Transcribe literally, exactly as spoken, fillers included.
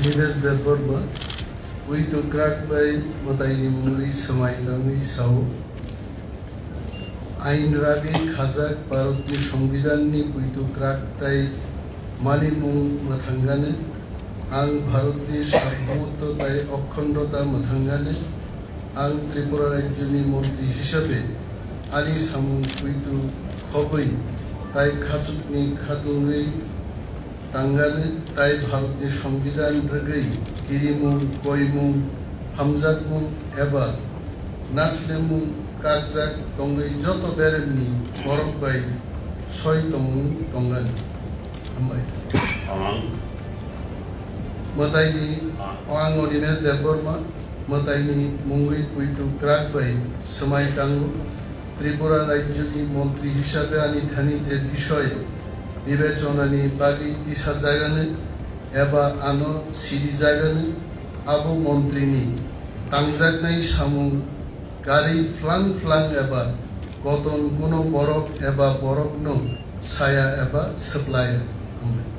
Nilesh Debbarma, puitu kwrak bai mwtaini mungwi swmai tangwi sao, ain rabi khajak Bharatni Songbidanni puitu kwrak tai manimung mwthangani, ang Bharatni Sarbomoto tai Okhondo ta mwthangani, ang Tripura Rajyoni Montri hisabe ani samung puitu khobwi tai khachukni khatungwi tangani tai Bharatni Songbidan rwgwi kirimung, koimung, hamjakmung eba naslemung kakjak tongwi joto beremni borok bai soi tongmung tongani. Hambai. Ang. Mwtaini, Ah. Ang Onimesh Debbarma, mwtaini mungwi puitu kwrak bai swmai tango. Tripura Rajyoni Montri hisabe ani thani je bisoi bibechonani bagwi tisa jagani eba ano siri jagani, abo montrini tangjaknai samung karwi phlang phlang eba koton kuno borok eba borokno saya eba swplaya. Hambai.